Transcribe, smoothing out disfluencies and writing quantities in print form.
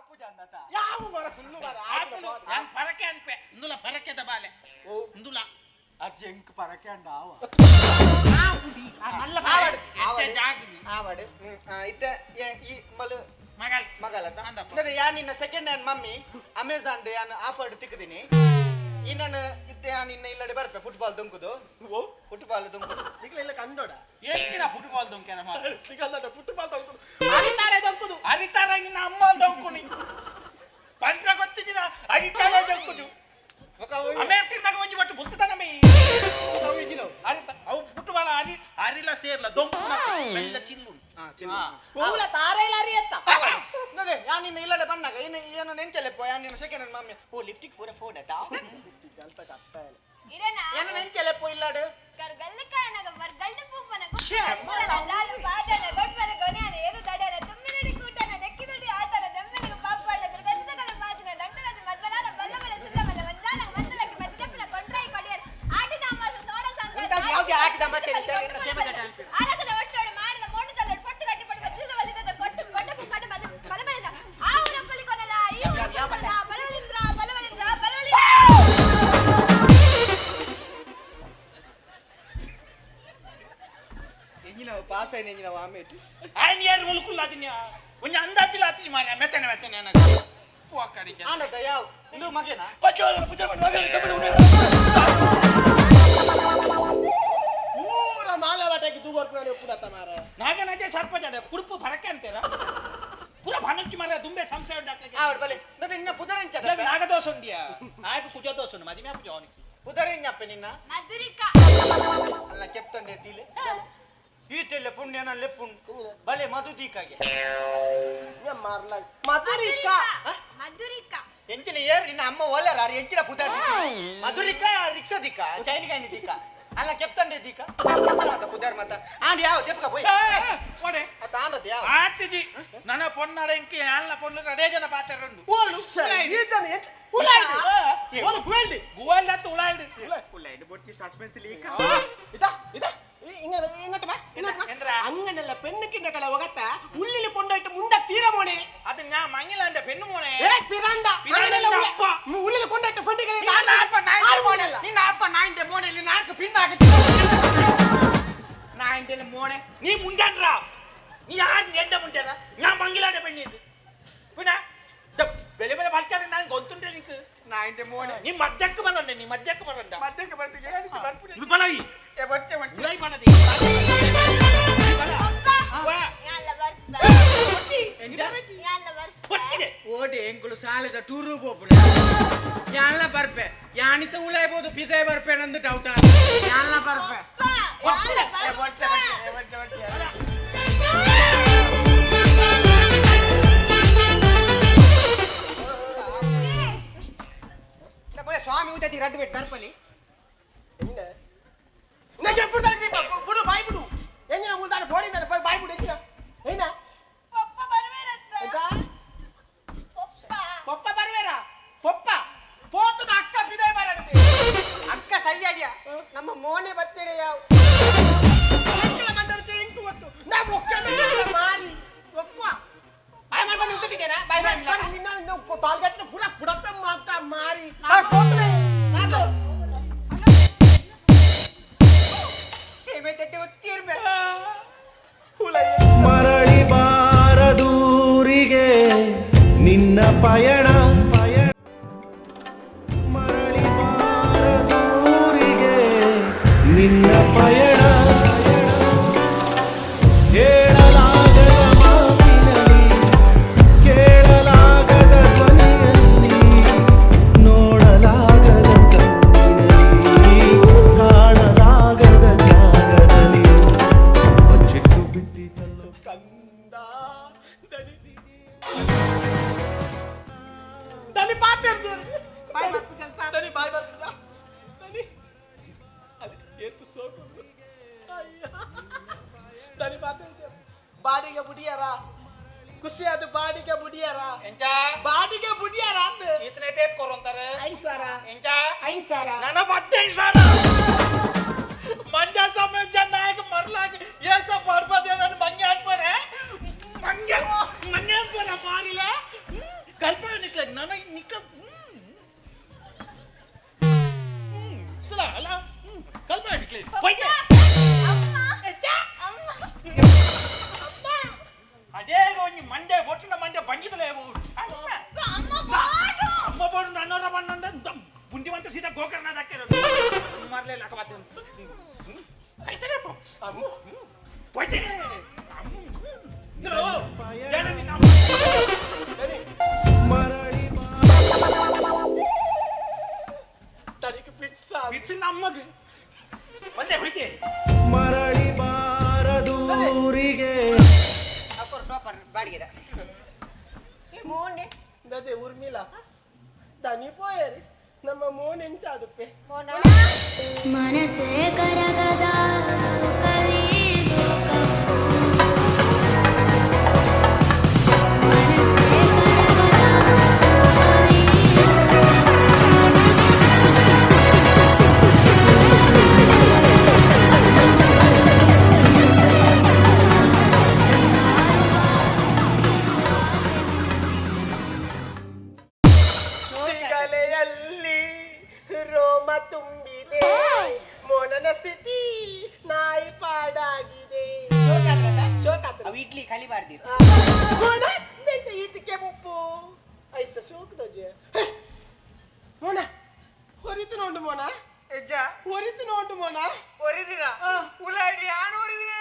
ಆಪುಜ ಅಂದತ ಯಾವ ಮರ ಹುಲ್ಲು ಮರ ಯಾನ್ ಪರಕೆ ಅನ್ಪೆ ಇಂದುಲ ಪರಕೆದ ಬಾಲೆ ಓ ಇಂದುಲ ಅದು ಎಂಕ್ ಪರಕೆ ಅಂಡ ಆವ ಮಲ್ಲ ಆವಡ್ ಎತ್ತೆ ಜಾಗ ಆವಡ್ ಇತ್ತೆ ಈ ಮಲು ಮಗಲ್ ಮಗಲತ ಅಂದಪ್ಪ. ಇಂದದ ಯಾನ್ ನಿನ್ನ ಸೆಕೆಂಡ್ ಹ್ಯಾಂಡ್ ಮಮ್ಮಿ ಅಮೆಜಾನ್ ಡ್ ಯಾನ್ ಆಫರ್ ತಿಕ್ಕದಿನಿ ಇನ್ನನ್ ಇತ್ತೆ ಯಾನ್ ನಿನ್ನ ಇಲ್ಲಡೆ ಬರ್ಪೆ ಫುಟ್ಬಾಲ್ ದೊಂಕುದು ಓ ಫುಟ್ಬಾಲ್ ದೊಂಕುದು ನಿಕ್ಲ ಇಲ್ಲ ಕಂಡೋಡ ಏಕಿನ ಫುಟ್ಬಾಲ್ ದೊಂಕೆನ ಮಾರ ನಿಕಲ್ದಟ ಫುಟ್ಬಾಲ್ ದೊಂಕುದು ಅರಿತಾರೆ ದೊಂಕುದು ಅರಿತಾರ ನಿನ್ನ ಅಮ್ಮ ದೊಂಕುನಿ ಪಂಚ ಗೊತ್ತಿದ್ದೀನ ಅರಿತಾರ ದೊಂಕುದು ಅಮೇರ್ತಿರ್ನಾಗ ಒಂಜಿ ಬಟ್ಟು ಬುಲ್ತುದಾನ ಮೇ ಅರಿತ ಅವು ಫುಟ್ಬಾಲ್ ಅರಿ ಅರಿಲ ಸೇರ್ಲ ದೊಂಕುನ ಮೆಲ್ಲ ಚಿಲ್ಲು ಓಲ ತಾರೆ ಇಲ್ಲ ಅರಿಯತ್ತ ನದೆ ಯಾನ್ ನಿನ್ನ ಇಲ್ಲಡೆ ಬಂದಾಗ ಇನ್ನು ಏನು ನೆಂಚಲೆಪ್ಪ ಯಾನ್ ನಿನ್ನ ಸೆಕೆಂಡ್ ಹ್ಯಾಂಡ್ ಮಮ್ಮಿ ಓ ಲಿಫ್ಟಿಕ್ ಪೂರ ಫೋನ್ ಆತಾ ಇರೇನಾ ಏನು ನೆಂಚಲೆಪ್ಪ ಇಲ್ಲಡೆ ಕರ್ಗಲ್ಲಕಾಯನಗ ಮರ್ಗಳ್ಳ ಪೂಪನ ಗುಪ್ಪನ ಜಾಲು ಪಾದನ ಗೊಡ್ಪನ ಗೊನೆಯನ ಏರು ತಡೆಯನ ತುಂಬಿನಡಿ ಕೂಟನ ನೆಕ್ಕಿದಡಿ ಆಟನ ದಮ್ಮೆಲಿಗೆ ಪಾಪಾಡ ದುರ್ಗಂಧಗಳ ಮಾತಿನ ದಂಡನದ ಮದ್ಮಲಾನ ಬಲ್ಲಬಲ ಸುಲ್ಲಬಲ ಮಂಜಾನ ಮಂದಲಕ್ಕೆ ಮಧ್ಯದಪ್ಪನ ಕೊಂಡ್ರಾಯಿ ಕೊಡಿಯನ ಆಟಿದ ಅಮಾಸ ಸೋಡ ಸಂಕ್ರಾಂತಿ ಇಂಥದ್ದು ಯಾವ್ದು ಆಟಿದ ಅಮಾಸೆ ಇಲ್ಲ, ಇನ್ನ ಸೇಬೆ ತಟ್ಟೆ ಅನ್ಪಿ. ಆರಕದ ಒಟ್ಟೋಡು ಮಾಡಿದ ಮೋಡು ತಲ್ಲೋಡು ಪೊಟ್ಟು ಕಟ್ಟಿ ಪೊಟ್ಟು ಬಜ್ಜಿದ ವಲಿದದ ಕೊಟ್ಟು ಕೊಟ್ಟ ಪುಕ್ಕಟ ಬಲ ಬಲಬಲಿದ ಆ ಊರ ಪೊಲಿಕೊನಲ ಈ ಊರ ಪೊಲಿಕೊನಲ ಬಲಬಲಿಂದ್ರ ಬಲಬಲಿಂದ್ರ ಬಲಬಲಿಂದ್ರ ಎಂಜಿನ ಪಾಸ್ అయిన ಎಂಜಿನ ಆಮೇಟ್ ఆయన ಯಾರು ಮುಳುಕುಲ್ಲ ಅದಿನ ಒಂಜಿ ಅಂದಾಜಿಲ್ಲ ಅತ್ತಿಜಿ ಮಾರ್ರೆ ಮೆತ್ತನೆ ಮೆತ್ತನೆ ನನಗೆ ಪೋಕಡಿಗೆ ಆಂಡದ ಯಾವ ಇಂದು ಮಗೇನಾ ಪೂರ ಮಾಲ ಬಟ್ಟೆಗೆ ತೂಗೋರ್ಪುನ ಒಪ್ಪುಡತ್ತ ಮಾರ ನಾಗನಾಜೆ ಸರ್ಪ ಜಡ ಕುಡುಪು ಫರಕೆ ಅಂತೀರ ಪೂರ ಭಾನುಚ್ಚಿ ಮಾರ್ರೆ ದುಂಬೆ ಸಂಶಯ ಡಾಕ್ಟರ್ ಆವಡ್ ಬಲೆ ನದೆ ನಿನ್ನ ಪುದರೆಂಚದ ನಾಗದೋಸ ಉಂಡಿಯಾ ನಾಯಕ ಕುಜ ದೋಸ ಉಂಡು ಮದಿಮೆ ಪೂಜೆ ಅವನಿಗೆ ಪುದರೆಂಜಪ್ಪೆ ನಿನ್ನ ಮಧುರಿಕಾ ಅಲ್ಲ ಕೆಪ್ತಂಡೆ ದಿಲೆ ಈ ತೆಲ್ಲೆ ಪುಣ್ಯನ ಲೆಪ್ಪುಣ್ ಬಲೆ ಮಧು ದೀಕಾಗೆ ಮಾರ್ಲ ಮಧುರಿಕಾ ಮಧುರಿಕಾ ಎಂಚಿನ ಏರ್ ನಿನ್ನ ಅಮ್ಮ ಓಲರ ಎಂಚಿನ ಪುದರ್ ಮಧುರಿಕಾ ರಿಕ್ಷಾ ದಿಕ್ಕ ಚೈನಿಗಾಣಿ ದಿಕ್ಕ ಅಲ್ಲ ಕೆಪ್ತಂಡೆ ದಿಕ್ಕ ಪುದರ್ ಮತ ಆಂಡ್ ಯಾವ ದೆಪ್ಪಕ ಪೋಯ್ ಓಡೆ ಅತ್ತ ಆಂಡದ ಯಾವ ಆತಿಜಿ ನನ್ನ ಪೊನ್ನಡ ಇಂಕಿ ಆಲ್ನ ಪೊಣ್ಣು ಅಡೇ ಜನ ಪಾಚರುಂಡು ಓಲು ಈ ಜನ ಎಂಚ ಉಲಾಯ್ದು ಓಲು ಗುವೆಲ್ದಿ ಗುವಲ್ ಅತ್ತು ಉಳಾಯ್ಡು ಉಳ್ಳಾಯ್ಡು ಬೊಟ್ಟಿ ಸಸ್ಪೆನ್ಸ್ ಲೀಕ್ ഇതാ ഇതാ ഇങ്ങനെ ഇങ്ങോട്ട് വാ ഇങ്ങോട്ട് വാ എന്തിനാ? അങ്ങനല്ല പെണ്ണുക്കിന്റെ കള ഒകത്ത ഉള്ളിൽ കൊണ്ടുപോയിട്ട് മുണ്ട തീര മോനെ അത് ഞാൻ മങ്ങിലാന്റെ പെണ്ണു മോനെ ഏ പിരാണ്ട പിരാണ്ട അങ്ങനെയല്ല ഉള്ള- അപ്പ. ഉള്ളിൽ കൊണ്ടുപോയിട്ട് പെണ്ണുകളെ ನಿನ್ನ ಅಪ್ಪ ನಾಯಿ ആരും മോനല്ല ನಿನ್ನ ಅಪ್ಪ ನಾಯಿಂಡೆ ಮೋನೆಯಲ್ಲಿ ನಾಲ್ಕು ಪಿನ್ ಹಾಕಿ ನಾಯಿಂಡೆ ಮೋನೆ നീ മുണ്ടാണ്ടാ നീ ആരും എന്റെ മുണ്ടാ ഞാൻ മങ്ങിലാന്റെ പെണ്ണിയത് പിന്നെ ಬೆಲೆ ಬೆಲೆ ಬರ್ತಾರೆ ನಾನು ಗೊತ್ತುಂಟೆ ನಿಂಗೆ ನಾಯಿಂಡೆ ಮೋನೆ ನೀ ಮದ್ಯಕ್ಕೆ ಬರಂಡೆ ನೀ ಮದ್ಯಕ್ಕೆ ಬರಂಡ ಮಧ್ಯಕ್ಕೆ ಬರ್ತೀಗೆ ಹೇಳಿದ್ದು ಬರ್ಪುಡೆ ಬಲವಿ ಏ ಬರ್ತೆ ಬರ್ತೆ ಉಳಾಯಿ ಬಣದಿ ಯಾಲ್ಲ ಬರ್ಪ ಯಾಲ್ಲ ಬರ್ಪ ಹೊಟ್ಟಿದೆ ಓಡಿ ಎಂಕುಲು ಸಾಲದ ಟೂರು ಪೋಪುನ ಯಾನ್ಲ ಬರ್ಪೆ ಯಾನಿತ ಉಳಾಯ್ಬೋದು ಪಿದೆ ಬರ್ಪೆ ನಂದು ಡೌಟ್ ಯಾನ್ಲ ಬರ್ಪೆ ಯಾಲ್ಲ ಏ ಬರ್ತೆ ಬರ್ಪ ಬರ್ತೆ, ಏ ಬರ್ತೆ ಬರ್ತೆ. ಸ್ವಾಮಿ ಊಟತಿ ರಡ್ಡು ಬಿಟ್ಟು ದರ್ಪಲಿ നിനക്ക് എప్పుడు ಬಿಡು ಬಾಯ್ ಬಿಡು ಎಂಜಿನ ಮುಂದಾನೆ ಬೋಡಿಂದಾನೆ ಬಾಯ್ ಬಿಡು ಎಂಜಿನ ಏನ ಪಪ್ಪ ಬರ್ಬೇರತ್ತ ಪಪ್ಪ ಪಪ್ಪ ಬರ್ವೇರ ಪಪ್ಪ ಪೋತದ ಅಕ್ಕ ಬಿದೆ ಬರಡ್ತಿ ಅಕ್ಕ ಸರಿಯಾಡಿಯ ನಮ್ಮ ಮೋನೆ ಬತ್ತಿಡೆ ಯಾವ ಎಂಕಲ ಮಂಡರ್ಚೆ ಎಂಕು ಗೊತ್ತು ನಾ ಒಕ್ಕನ ಮಾರಿ ಒಕ್ಕುವ ಬಾಯ್ ಮಾಡಿ ಬಂದು ಉತ್ತದಿದ್ದೇನಾ ಬಾಯ್ ಮಾಡಿ ನಿನ್ನ ಟಾಯ್ಲೆಟ್ ಪೂರ ಪುಡಪ್ಪ ಮಾಡ್ತಾ ಮಾರಿ ಆ ಪೋತನೆ ನಾದು ಸೇವೆ ತಟ್ಟೆ ಒತ್ತಿರ್ಬೆ ಮರಳಿ ಬಾರದೂರಿಗೆ ನಿನ್ನ ಪಯಣ ಪಯಣ ಮರಳಿ ಬಾರದೂರಿಗೆ ನಿನ್ನ ಪಯಣ ಹೇಳಲಾಗದ ಮಾತಿನಲ್ಲಿ ಕೇಳಲಾಗದ ಧ್ವನಿಯಲ್ಲಿ ನೋಡಲಾಗದ ಕಣ್ಣಿನಲ್ಲಿ ಕಾಣಲಾಗದ ಜಾಗದಲ್ಲಿ ಬಚ್ಚಿಟ್ಟು ಬಿಟ್ಟಿತಲ್ಲೋ ಕಂದ ದನಿ ದನಿ ಪಾತಿರ್ತೀರಿ ಬಾಯ್ ಬರ್ಪು ದನಿ ಬಾಯ್ ಬರ್ಪುಜ ದನಿ ಅಲ್ಲಿ ಏತು ಸೋಕು ಅಯ್ಯ ದನಿ ಪಾತಿರ್ತೀರಿ ಬಾಡಿಗೆ ಬುಡಿಯಾರ ಖುಷಿ ಅದು ಬಾಡಿಗೆ ಬುಡಿಯಾರ ಎಂಚ ಬಾಡಿಗೆ ಬುಡಿಯಾರ ಅಂದ ಈತನ ಏತ್ ಕೊರಂತಾರೆ ಐನ್ ಸಾರ ಎಂಚ ಐನ್ ಸಾರ ನನ್ನ 15 ಸಾವಿರ ಮಂಜ ಸಮಯ ನಾಯಕ ಮರ್ಲಾಗ ಏಸ ಪರ್ಬದೆ ನನ್ನ ಮಂಗೆ ಅನ್ಪರೆ ಮಂಗೆ ಮಂಗೆ ಅನ್ಪರ ಮಾರಿಲ್ಲ. ಕಲ್ಪನೆ ನಿಕ್ಲ ನನ್ನ ನಿಕ್ಕ ಅಲ್ಲ ಕಲ್ಪನೆ ನಿಕ್ಲೆ ಪೊಯ್ತೆ ಅಮ್ಮ ಅದೇ ಒಂಜಿ ಮಂಡೆ ಒಟ್ಟಿನ ಮಂಡೆ ಬಂಜಿದಲೇ ಅಮ್ಮ ಬಾಡು ಅಮ್ಮ ಬೋಡು ನನ್ನೋರ ಬಣ್ಣಂಡ ಬುಂಡಿವಂತ ಸೀದಾ ಗೋಕರ್ಣ ದಕ್ಕಿರೋದು ಮರ್ಲೆ ಲಕವಾತ ಐತನೆ ಪೋ ಅಮ್ಮ ಪೊಯ್ತೆ ಮರಳಿ ತನಿಗೆ ಪಿಟ್ಸ ಬಿಸಿನ ಅಮ್ಮಗ್ ಬಂದೆ ಹೋಯ್ತೆ ಮರಳಿ ಬಾರದೂರಿಗೆ ಅಪ್ಪರು ಟಾಪರ್ ಬಾಡಿಗೆದ ಈ ಮೋನೆ ದದೆ ಉರ್ಮಿಲ ದನಿ ಪೋಯರಿ ನಮ್ಮ ಮೋನ್ ಎಂಚಾದುಪ್ಪೆ ಮೋನ ಮನಸೇ ಕರಗದ ಕಲಿ ಮನಸೇ ಕರಗದ ಕಲೆಯಲ್ಲಿ ರೋಮ ತುಂಬಿದೆ ಮೋನನ ಸ್ಥಿತಿ ನಾಯಿ ಪಾಡಾಗಿದೆ ಶೋಕಾತ್ರ ಅವು ಇಡ್ಲಿ ಕಲಿಬಾರ್ದಿರು ಮೋನ ದೆಂಚ ಈತಿಕೆ ಮುಪ್ಪು ಐಸ ಶೋಕದಜೆ ಮೋನ ಹೊರಿತು ನೋಂಡು ಮೋನ ಎಜ್ಜ ಹೊರಿತು ನೋಂಡು ಮೋನ ಒರಿದಿನ ಉಲಾಡಿ ಆನು ಒರಿದಿನ